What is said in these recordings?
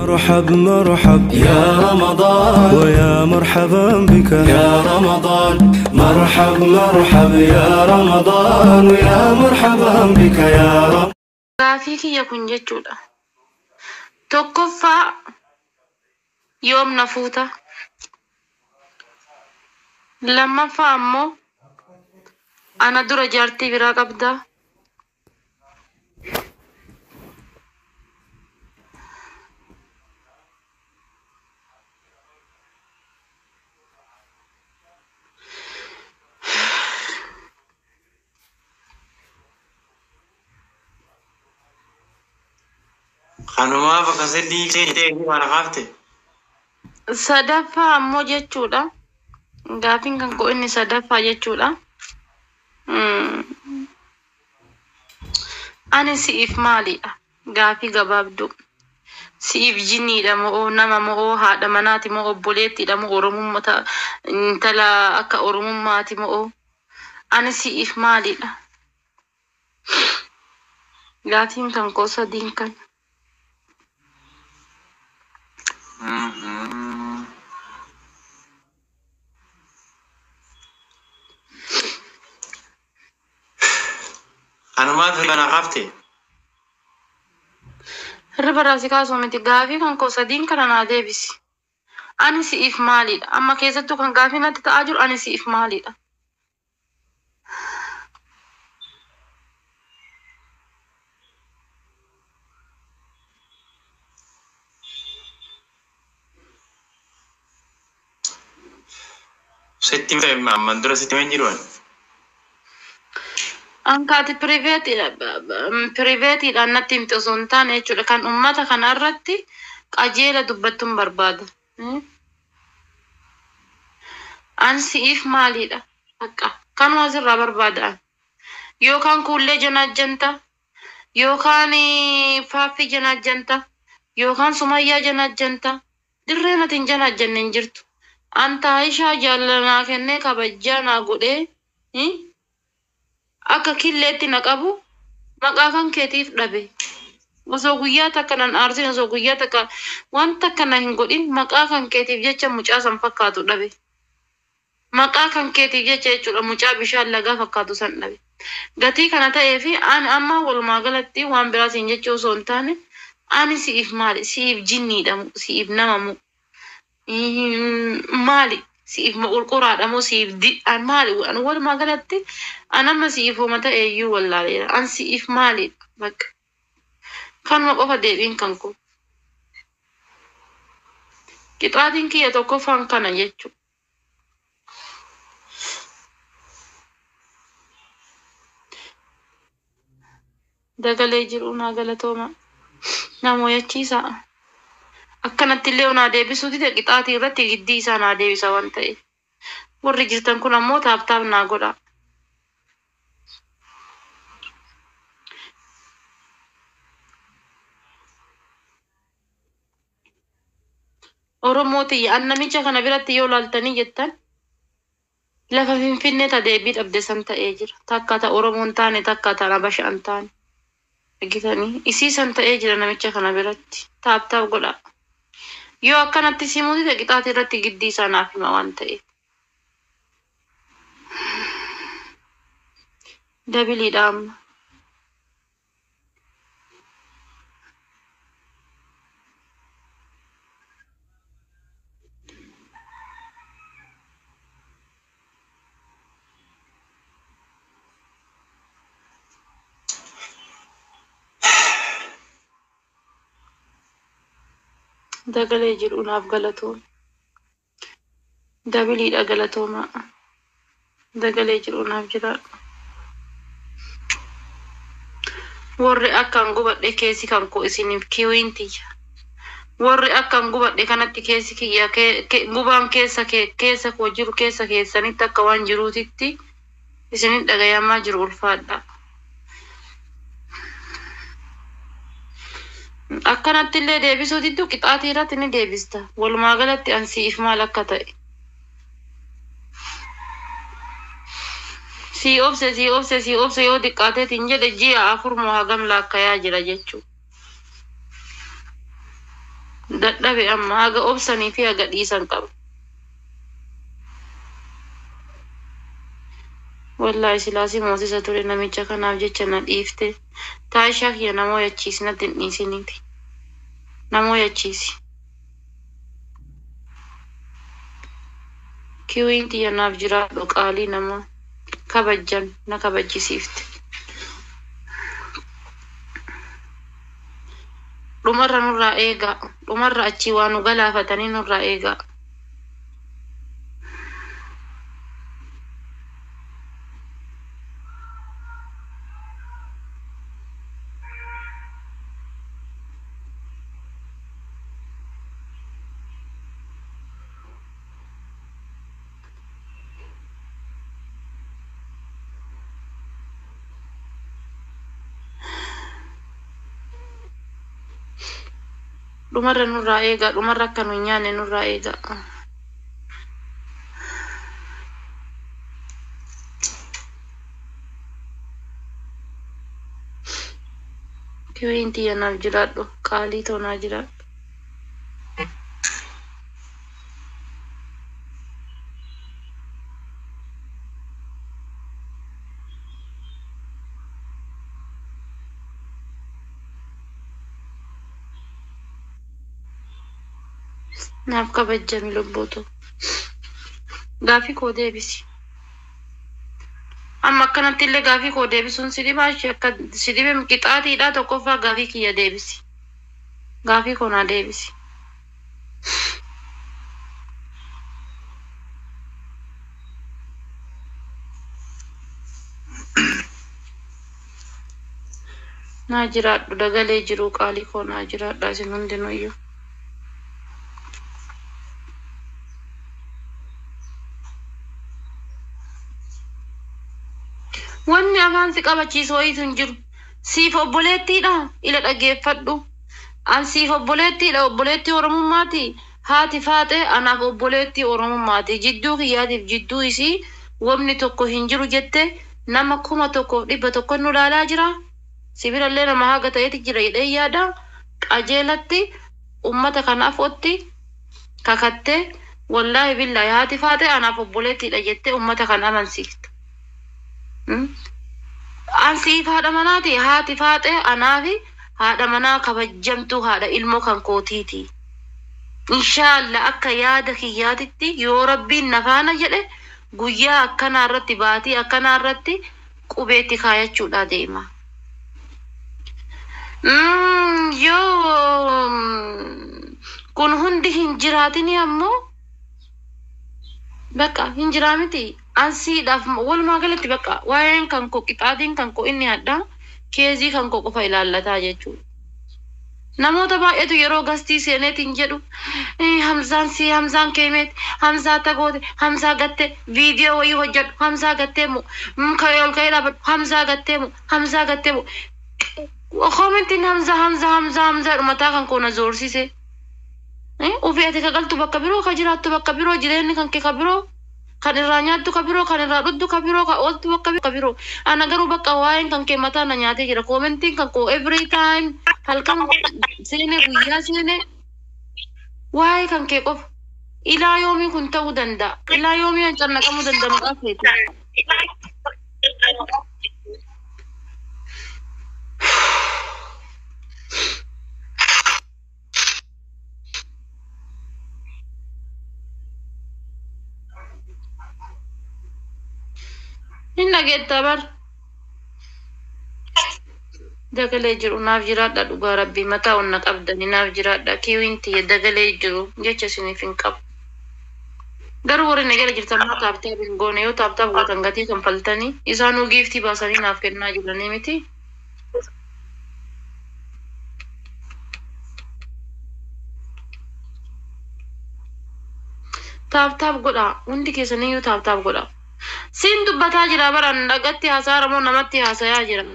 مرحب مرحب يا رمضان، ويا مرحبا بك يا رمضان. مرحب مرحب يا رمضان، ويا مرحبا بك يا رمضان. Gaafii kiyya kun jechuudha. Tokkoffaa, yoom na fuuta? Lammaffaa ammoo, ana dura jaartii biraa qabdaa? Kanumaaf akkasitti dhiigsee kana kaafte. Sadaffaa ammoo jechuudha. Gaafiin kan koo inni sadaffaa jechuudha. Ani si'iif maalidha? Gaafii gabaabduu. Si'iif jinniidha moo, nama moo, haadha manaati moo, obboleettiidha moo, oromummaa intala akka oromummaati moo, ani si'iif maalidha? Gaafiin kan koo sadiin kana. Kanumaaf kana kaafte. Hirriba irraa si kaasuu miti, gaafii kan koo sadiin kana naa deebisi. Ani si'iif maalidha? Amma keessattuu kan gaafii natti ta'aa jiru, ani si'iif maalidha? Sitti himte, amman dura sitti himee jiru. Ankaati priveetiidhaan natti himte osoo hin taane jechuudha. Kan uummata kana irratti qajeela dubbattuun barbaada. An si'iif maalidha? Bakka kanuma asirraa barbaada. Yookaan kuullee janaajjanta, yookaan faaffii janaajjanta, yookaan sumayyaa janaajjanta. Dirreen ati hin janaajjanne hin jirtu. Anta Aishaa jaalala kennee kabajaa naa godhee akka killeetti na qabu maqaa kan keetiif dhabe. Osoo guyyaa takka nan aarsin, osoo guyyaa takka wanta kana hin godhin, maqaa kan keetiif jecha mucaa san fakkaatu dhabe. Maqaa kan keetiif jecha jechuudha, mucaa bishaan lagaa fakkaatu san dhabe. Gatii kana ta'ee fi ani amma walumaa galatti waan biraatiin jechuu osoo hin taane, ani si'iif maali? Si'iif jinniidha moo? Si'iif nama moo? Maali? Si'iif qurquraadha moo, si'iif an maali? Ani walumaa galatti an amma si'iif homa ta'e iyyuu wallaaleera. An si'iif maalidha? Bakka. Kanuma qofa deebiin kan koo. Qixaatiin kiyya tokkoffaan kana jechuudha. Dagalee jiru naa galatooma. Na mo'achiisa. Akkanatti illee naa deebisuu dide, qixaatii irratti giddii isaa naa deebisa waan ta'eef. Warri jirtan kun ammoo tap tap naa godha. Oromoo tiyya, an namicha kana biratti yoo laaltanii jettan, lafa Finfinnee ta deebii dhabde san ta'ee jira. Takka ta Oromoon taane, takka ta Habashaan taane. Argitanii, isii san ta'ee jira namicha kana biratti. Tap tap godha. Yoo akkanatti simuu dide, qixaatii irratti giddii isaa naaf hima waan ta'eef. Doubleiidha amma. Dagalee jedhu naaf galatoome. Doubleiidha, galatooma. Dagalee jedhu naaf jiraadha. Warri akkaan gubadhe keessi kan koo isiniif kiwiin tiyya. Warri akkaan gubadhe kanatti keessi kiyya gubaan keessa keessa koo jiru keessa keessanitti akka waan jiruutitti isinin dhagayamaa jiru, ulfaadha. Akkanatti illee deebisuu diddu, qixaatii irratti ni deebista. Walumaa galatti an si'iif maal akka ta'e. Sii obse, sii obse, sii obse, yoo xiqqaateetiin jedhe ji'a 4 moo hagam laakkayaa jira jechuudha. Dadhabe amma haga obsanii fi haga dhiisan qaba. Wallaahi silaasii moosisa ture namicha kanaaf jecha na dhiifte. Taayishaa kiyya namoo yachiisi natti hin dhiisiniiti. Namoo yachiisi. Kiwiin tiyya naaf jiraadhu qaalii nama kabajjan na kabajjisiifte. Dhumarra nurraa eegaa. Dhumarra achii waa nu galaafatanii nurraa eegaa. Dhumarra nurraa eegaa. Dhumarra akka nu hin nyaanne nurraa eegaa. Kiwiin tiyya naaf jiraadhu. Qaalii too naa jiraadhu. Naaf kabajjami lubbuutu. Gaafii koo deebisi. Amma akkanatti illee gaafii koo deebisuun si dhibaa ishee akka si dhibe qixaatiidha tokkoffaa gaafii kiyya deebisi. Gaafii koo naa deebisi. Naa jiraadhu dagalee jiru qaalii koo naa jiraadha isin hundinuyyuu. Wanni afaan si qabachiisu wayiitu hin jiru. Siif obboleettiidha ila dhageeffadhu. An siif obboleettiidha obboleettii Oromummaati. Haati faaxee anaaf obboleettii Oromummaati. Jidduu kiyyaatiif jidduu isii wamni tokko hin jiru jette nama 1100 nu ilaalaa jira. Sibilallee nama haga ta'eeti jira jedhee yaada. Qajeelatti ummata kanaaf otti kakattee wallaahi billaahi haati faaxee anaaf obboleettiidha jettee ummata kana amansiifta. An siif haadha manaati haati faaxee anaafi haadha manaa kabajjamtuu haadha ilmoo kan kootiiti. Inshaallah akka yaada kiyyaatitti yoo rabbiin na faana jedhe guyyaa akkanaa irratti baatii akkanaa irratti qubeetti kaayachuudha deema. Yoo kun hundi hin jiraatini ammoo bakka hin jiraa miti. Ansiidhaaf walumaa galatti bakka waa'een kan koo qixaatiin kan koo inni hadhaa keezii kan koo qofa ilaallataa jechuudha. Namoota baay'eetu yeroo gastii seeneetiin jedhu Hamzaan si Hamzaan keemeet Hamzaa tagoote Hamzaa gattee viidiyoo wayii hojjedhu Hamzaa gattee mu ka'ee ol ka'ee dhaabadhu Hamzaa gattee mu Hamzaa gattee mu koomentiin Hamzaa Hamzaa Hamzaa Hamzaa mataa kan koo na zoorsise. Ofii ati ka galtu bakka biroo ka jiraattu bakka biroo jireenyi kan kee ka biroo kan irraa nyaattu ka biroo kan irraa dhugdu ka biroo ka ooltu bakka biroo. Ana garuu bakka waa'een kan kee mataa na nyaatee jira. Koomentiin kan koo every time halkan seenee guyyaa seenee waa'ee kan kee qofa. Ilaa yoomii kun ta'uu danda'a. Ilaa yoomii an cannaqamuu danda'a maqaa keetiin. Hin dhageettaa bar. Dagalee jiru naaf jiraadha dhugaa rabbii mataa onna qabdani naaf jiraadha kiwiin tiyya dagalee jiru jecha isiniif hin qabu. Garuu warri nagara jirtan maa taaptaap hin goone yoo taaptaap gootan gatii kanfaltanii isaanuu giiftii baasanii naaf kennaa jiranii miti. Taaptaap godhaa hundi keessaniyyuu taaptaap godhaa. Siin dubbataa jira baran dhagatti haasaa moo namatti haasayaa jira.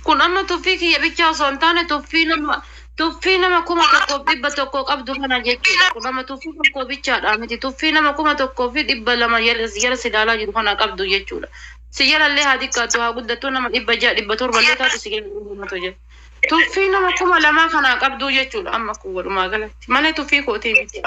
Kun Kun amma tuffii kiyya bichaa osoo hin taane tuffii nama 1100 qabdu kana jechuudha. Kun amma tuffii tokko bichaadha miti. Tuffii nama 1200 jala si ilaalaa jiru kana qabdu jechuudha. Si jalallee haa xiqqaattu haa guddattu nama 600 700 illee taatu si jala dhufumatu jira. Tuffii nama 2000 kana qabdu jechuudha amma kun walumaa galatti. Malee tuffii kootii miti.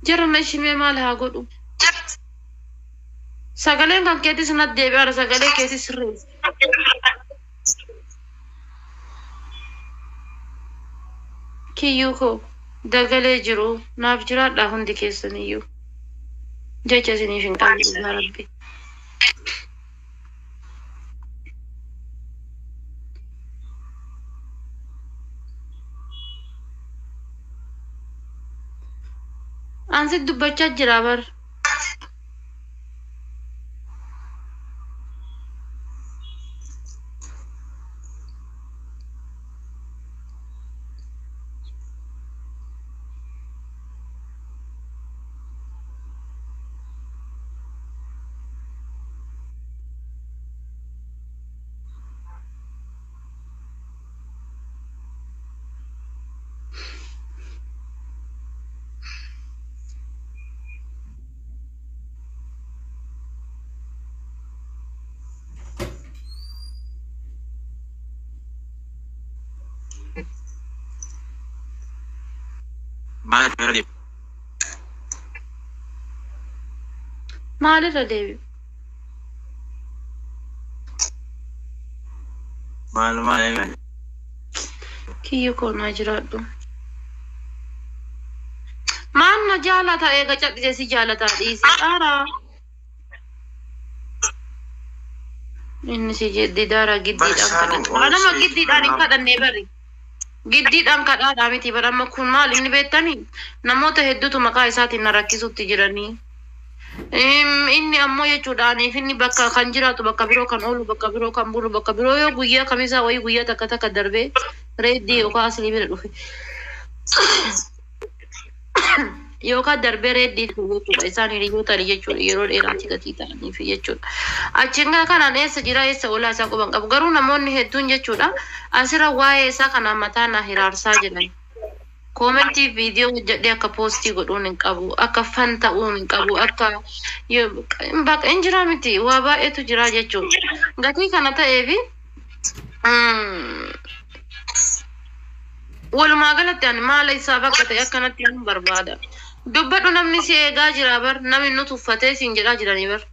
Jarana ishimee maal haa godhu? Sagaleen kan keetis natti deebi'aara sagalee keetis sirreessa. Kiyyuu koo dagalee jiru naaf jiraadhaa hundi keessaniyyuu. Jecha isiniif hin qabne dhugaa rabbi. Ansi dubbachaa jira bar. Maal irra deebi? Maalirra deebi'u? Maal maal Kiyyuu koo naa jiraadhu. Maal na jaalata eega callisee si jaalataa dhiisi. Qaaraa. Inni si didaara giddiidhaan kadhata. Nama giddiidhaan hin kadhanne bari. Giddiidhaan kadhaadhaa miti bara amma kun maal inni beektanii namoota hedduutu maqaa isaatiin na rakkisuutti jiranii. Inni ammoo jechuudhaaniif inni bakka kan jiraatu bakka biroo kan oolu bakka biroo kan bulu bakka biroo yoo guyyaa kamisaa wayii guyyaa takka takka darbee reeddii yookaan asilii bira dhufe. Yookaan darbee reeddii jechuudha isaan hiriyoota jechuudha yeroo dheeraatti gatii ta'aniif jechuudha. Achiin kanaan eessa jira eessa oolaa isaa quban qabu garuu namoonni hedduun jechuudha asirra waa'ee isaa kana mataa na hiraarsaa jiran. Koomentii viidiyoo hojjedhee akka poostii godhuun hin qabu akka fan ta'uun hin qabu akka bakka hin jira miti waa baay'eetu jira jechuudha. Gatii kana ta'eefi walumaa galatti ani maala isaa bakka ta'e akkanatti hin barbaada. Dubbadhu namni si eegaa jira bar namni nu tuffatee siin jedhaa jiranii bar.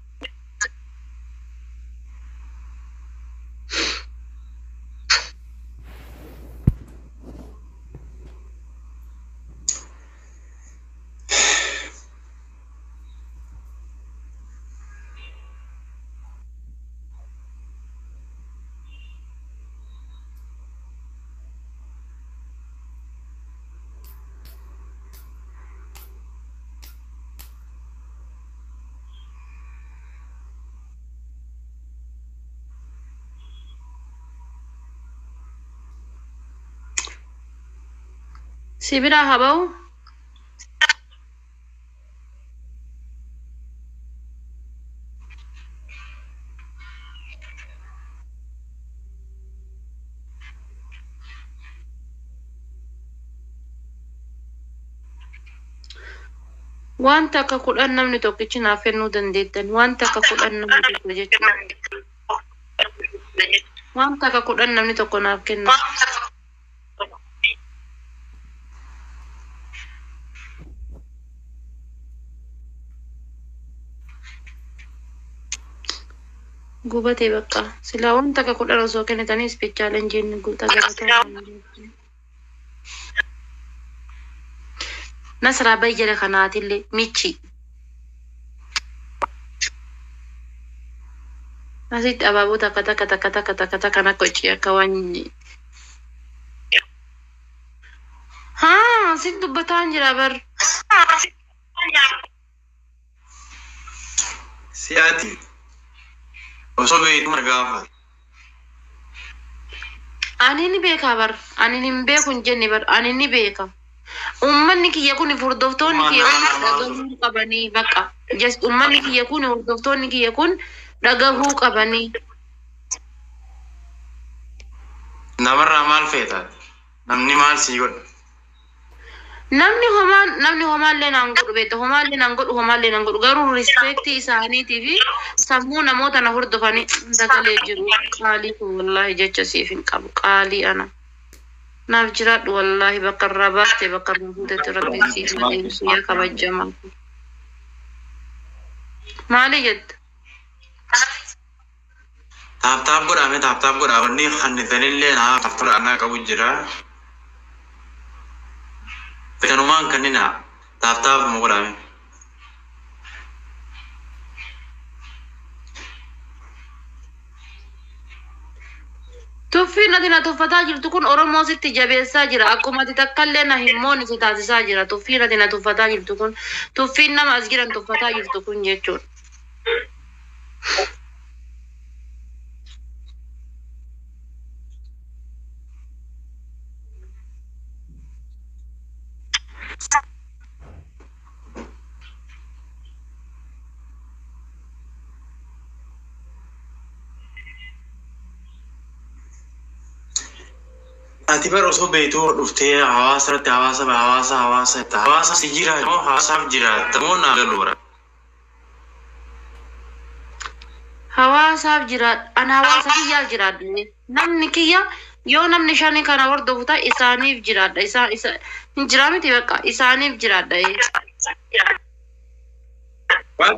Si biraa haa ba'u. Wanta akka 10 namni tokkichi naaf kennuu dandeettan. Wanta akka 10 namni tokko jechuudha. Wanta akka 10 namni tokko naaf kenna. Gubatee bakka. Silaa wanta akka 10 osoo kennitanii ispeechaalenjiin guutaa galataa. Nasraa bayi jala kanaatillee michi. Asitti abaaboo takka takka takka takka takka takka kan akka hojii akka waan haa asitti dubbataan jira bar. Si'aati. Osoo beektu na gaafata. Ani ni beeka bar. Ani hin beeku hin jenne bar. Ani ni beeka. Uummanni kiyya kun hordoftoonni kiyya kun dhagahuu qabanii bakka. Just uummanni kiyya kun hordoftoonni kiyya kun dhagahuu qabanii. Namarraa maal feeta? Namni maal sii godha? Namni homaallee naan godhu beekta, homaallee naan godhu, homaallee naan godhu, garuu rispeektii isaaniitii fi sammuu namoota na hordofanii dagalee jiru. Qaalii kun wallaahi jecha siif hin qabu, qaalii ana naaf jiraadhu, wallaahi bakka irraa baaste bakka irraa fuutetti rabbiin siif haa deebisu, yaa kabajamaa. Maali jetta? Tap tap godhame, tap tap godhaa. Wanni kannitanillee naa tap tap godhaa qabu jira. Kanumaan kannina tap tap mu godhame. Tuffiin ati na tuffataa jirtu kun Oromoo sitti jabeessaa jira. Akkuma ati takkallee na hin moone si taasisaa jira. Tuffiin ati na tuffataa jirtu kun, tuffiin nama as jiran tuffataa jirtu kun jechuudha. Ati bar osoo beektuu dhuftee hawaasa irratti hawaasa hawaasa hawaasa hawaasa si jira moo hawaasaaf jiraatta moo naa galu bara. Hawaasaaf jiraadha. Ani hawaasa kiyyaaf jiraadha. Namni kiyya yoo namni shani kana hordofu ta'e isaaniif jiraadha. Isaan isa hin jiraa miti, bakka isaaniif jiraadha. What?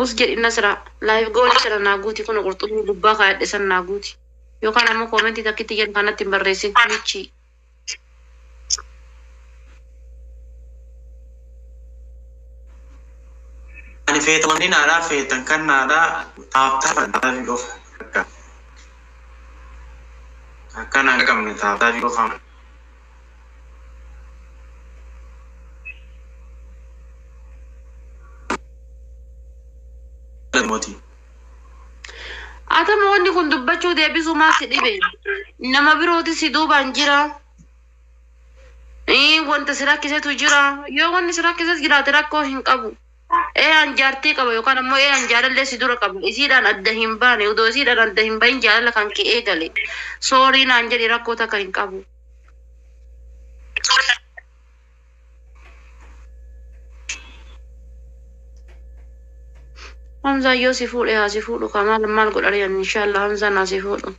Us jedhi Nasra, live goolii sana naa guuti, kun qurxummii gubbaa kaayadhe san naa guuti. Yookaan ammoo koomentii takkitti jedhu kanatti hin barreessin michi. Ani feeta wanni naadhaa feetan kan naadhaa tap tap tap qofa. Akkana hin qabne tap tap qofa. Mootii. Atama wanni kun dubbachuu deebisuu maal si dhibe? Nama birooti si duubaan jira. Wanta si rakkisetu jira. Yoo wanni si rakkises jiraate rakkoo hin qabu. Ee, an jaartii qaba yookaan ammoo ee, an jaalallee si dura qaba. Isiidhaan adda hin baane. Odoo isiidhaan adda hin bahin jaalala kan kee eegale. Sorry naan jedhi, rakkoo takka hin qabu. Hamzaan yoo si fuudhe haa si fuudhu, kaa maal maal godha riyan, inshallah Hamzaan haa si fuudhu.